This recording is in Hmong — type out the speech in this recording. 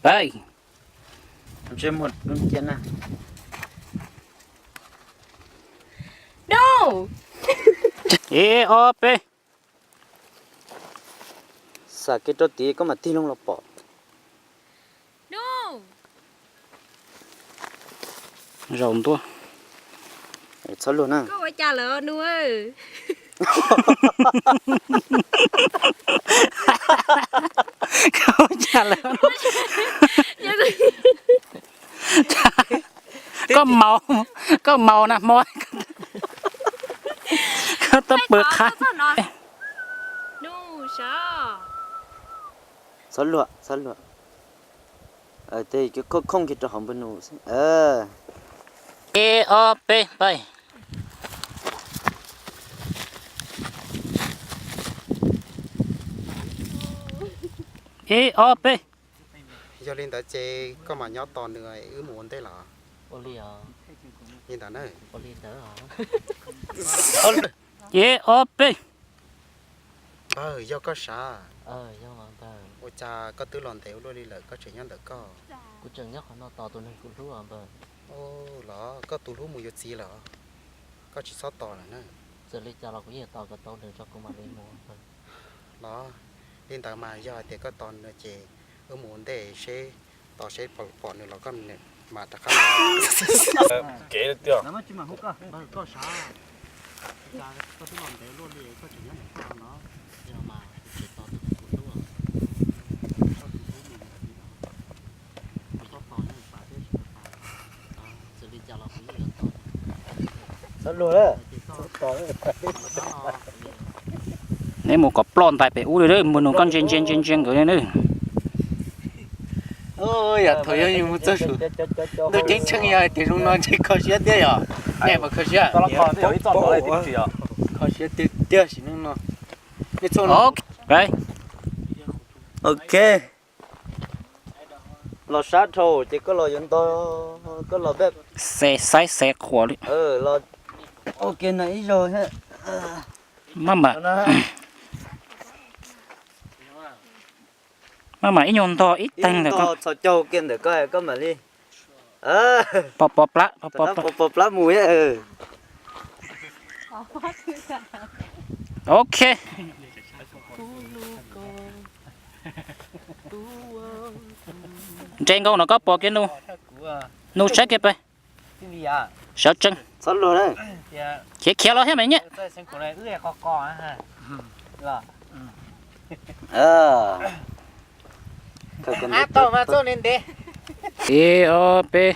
Pais. Ntsej muag dub nciab na. Dub. Ib ob peb. Xam kev rau tid koj mam tig loo los pom. Dub. Zaum ntua. Txhob luag na. Koj ua cas lawm Dub? Koj ua cas lawm? Koj maus, koj maus na hmo. Koj twb pw qhab. Txhob luag, txhob luag. Tej khooj khooj kiag rau hauv npawg Nus xwb. Ib ob peb pais. Ib ob peb. Yog li ntawd ces koj mam nyob tos nws, wb mus ua ntej los. Li ntawd na. Ib ob peb. Npawg, yog koj sav? Ua cas koj twb los ntev ua luaj li lawm koj tseem nyob ntawm koj? Los koj tus hlub mus yuav txiv lawm, koj tsis txhob tos lawm na. Los li ntawd mas yog hais tias koj tos nws ces wb mus ua ntej seb, tos seb pom nws los koj mam rov qab. Kev tiag. Neb mus kom ploj ntais pem ub li, mus nug koj ntsia ntsia ntsia ntsia nkawd li. Yam thaum yog yus mus txog saum ntuj ceeb tsheej yog hais tias zoo no ntshe kho siab thiab yog? Nej puas kho siab? Kho siab tiag tiag sim neej no. Ok. Los sab dhau ces koj los yuav ntog, koj los xaib xav qhuas li. Los ua kiag no ib zaug. Maj mam, maj mam ib nyuag ntog ib teeg ntawm koj. Txhos caug kiag ntawm koj, koj mam li pov pov plab, pov pov plab mus. Ok. Ntse nkaus no koj pom kiag Nus, Nus saib kiag pem. Sawv tsees. Khiav khiav los thiab mas nyab. Ib ob peb.